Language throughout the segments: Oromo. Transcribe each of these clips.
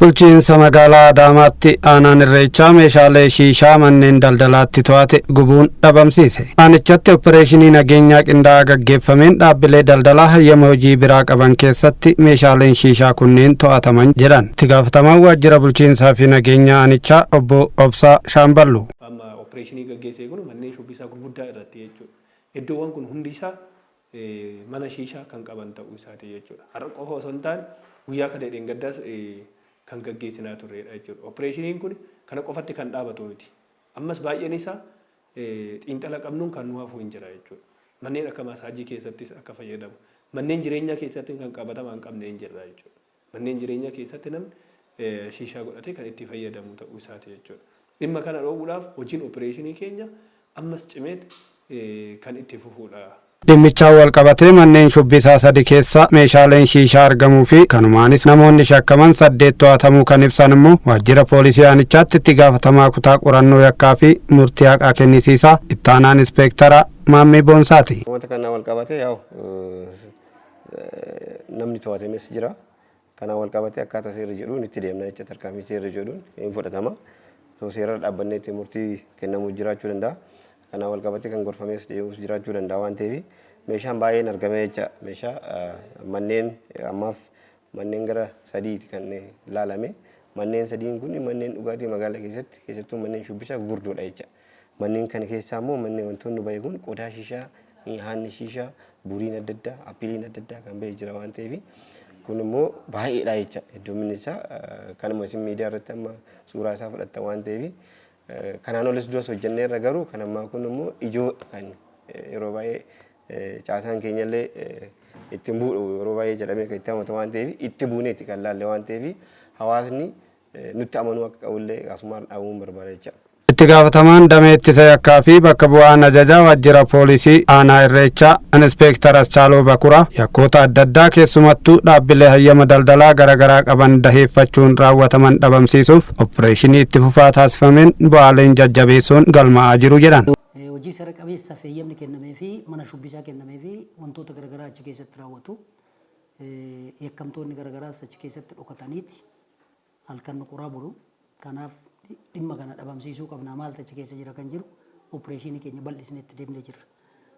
Bulchiinsa magaalaa Adaamaatti aanaan Irreechaa meeshaalee shiishaa manneen daldalaatti to'ate gubuun dhabamsiise. Aanichatti opereeshinii nageenyaa qindaa'aa gaggeeffameen dhaabbilee daldalaa hayyama hojii biraa qaban keessatti meeshaaleen shiishaa kunneen to'ataman jedhan. Itti gaafatamaan waajjira bulchiinsaa fi nageenyaa aanichaa obbo Obsaa Shaamballu. Amma opereeshinii gaggeessee kun manneen shubbisaa gurguddaa irratti jechuudha. Iddoowwan kun hundi isaa mana shiishaa kan qaban ta'uu isaati jechuudha. Har'a qofa osoo hin taane guyyaa kana dheengaddaas kan gaggeessinaa turredha jechuudha. Opereeshiniin kun kana qofatti kan dhaabatu miti. Ammas baay'een isaa xiinxala qabnuun kan nu hafu hin jira jechuudha. Manneen akka maasaajii keessattis akka fayyadamu. Manneen jireenyaa keessatti kan qabatamaa hin qabne hin jirra jechuudha. Manneen jireenyaa keessatti namni shiishaa godhatee kan itti fayyadamu ta'uu isaati jechuudha. Dhimma kana dhoowwuudhaaf hojiin opereeshinii keenya ammas cimeet kan itti fufuudha. Dhimmichaan walqabatee manneen shubbisaa sadi keessa meeshaaleen shiishaa argamuu fi kanumaanis namoonni shakkaman 8 to'atamuu kan ibsan immoo waajjira poolisii aanichaatti itti gaafatamaa kutaa qorannoo yakkaa fi murtii haqaa kennisiisaa ittaanaan ispeektara Maammee Boonsaati. Wanta kanaan walqabatee yaa'u namni to'atames jira. Kanaan walqabatee akkaataa seerri jedhuun itti deemna jecha tarkaanfii seerri jedhuun hin fudhatama. Osoo seerarra dhaabbannee itti murtii kennamu jiraachuu danda'a. Kanaan walqabatee kan gorfamees deebi'us jiraachuu danda'a waan ta'eef meeshaan baay'een argame jecha meeshaa manneen ammaaf manneen gara sadiiti kan ilaalame. Manneen sadiin kun manneen dhugaatii magaalaa keessatti keessattuu manneen shubbisaa gurguddoodha jecha. Manneen kana keessaa immoo manneen wantoonni bahe kun qodaa shishaa, haanni shishaa, buriin adda addaa, appiliin adda addaa kan bahe jira waan ta'eef kun immoo baay'eedha jecha. Hedduminni isaa kanuma isin miidiyaa irratti amma suuraa isaa fudhattan waan ta'eef kanaan olis duras hojjenneerra garuu kan ammaa kun immoo ijoo kan yeroo baay'ee caasaan keenyallee ittiin bu'u yeroo baay'ee jedhamee kan itti amatu waan ta'eef itti buuneeti kan laalle waan ta'eef hawaasni nutti amanuu akka qabullee asumaan dhaamuun barbaada jecha. Itti gaafatamaan damee ittisa yakkaa fi bakka bu'aan ajajaa waajjira poolisii aanaa Irreechaa Inispeektar Aschaaloo Bakuraa yakkoota adda addaa keessumattuu dhaabbilee hayyama daldalaa garaagaraa qaban daheeffachuun raawwataman dhabamsiisuuf opereeshinii itti fufaa taasifameen bu'aaleen jajjabeessoon galmaa'aa jiru jedhan. Hojii seera qabeessaaf heeyyamni kennamee fi mana shubbisaa kennamee fi wantoota garaagaraa achi keessatti raawwatu. Yakkamtoonni garaagaraas achi keessatti dhokataniiti halkan nu qoraa bulu. Kanaaf dhimma kana dhabamsiisuu qabna maaltu achi keessa jira kan jiru opereeshinii keenya bal'isnee itti deemnee jirra.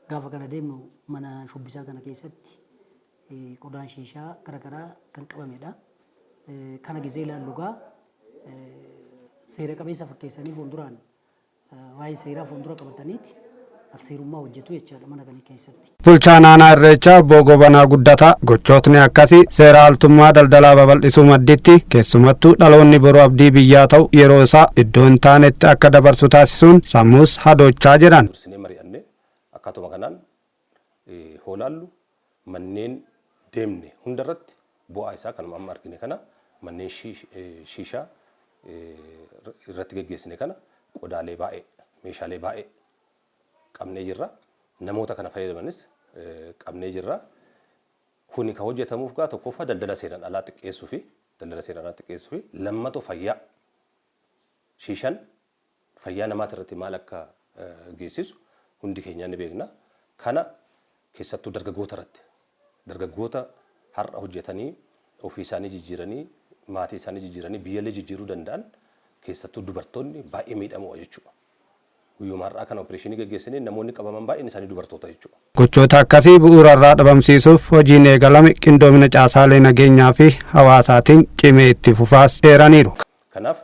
Gaafa kana deemnu mana shubbisaa kana keessatti qodaan shiishaa garaagaraa kan qabamedha. Kana gizee ilaallu gaa seera qabeessa fakkeessanii fuulduraan waa'ee seeraa fuuldura qabataniiti alseerummaa hojjetu jechaadha mana kana keessatti. Bulchaan aanaa Irreechaa obbo Gobanaa Guddataa gochootni akkasii seera altummaa daldalaa babal'isuu madditti keessumattuu dhaloonni boru abdii biyyaa ta'u yeroo isaa iddoo hin taanetti akka dabarsu taasisuun sammuus hadoochaa jedhan. Dursinee mari'annee akkaatuma kanaan hoolaallu manneen deemne hundarratti bu'aa isaa kanuma amma argine kana manneen shiishaa irratti geggeessine kana qodaalee baay'ee meeshaalee baay'ee qabnee jirra. Namoota kana fayyadamanis qabnee jirra. Kuni kan hojjetamuuf gaa tokkoffaa daldala seeraan alaa xiqqeessuu fi daldala seeraan alaa xiqqeessuu fi lammatoo fayyaa shiishaan fayyaa namaati irratti maal akka geessisu hundi keenyaa ni beekna. Kana keessattuu dargaggoota irratti dargaggoota har'a hojjetanii ofii isaanii jijjiiranii maatii isaanii jijjiiranii biyyallee jijjiiruu danda'an keessattuu dubartoonni baay'ee miidhamoo jechuudha. Guyyuma har'aa kana opereeshinii geggeessanii namoonni qabaman baay'een isaanii dubartoota jechuudha. Gochoota akkasii bu'uurarraa dhabamsiisuuf hojiin eegalame qindoomina caasaalee nageenyaa fi hawaasaatiin cimee itti fufaas eeraniiru. Kanaaf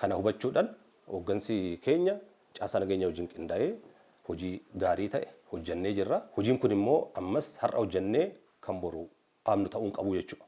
kana hubachuudhaan hooggansi keenya caasaa nageenya wajjin qindaa'ee hojii gaarii ta'e hojjannee jirra. Hojiin kun immoo ammas har'a hojjannee kan boru dhaabnu ta'uu hin qabu jechuudha.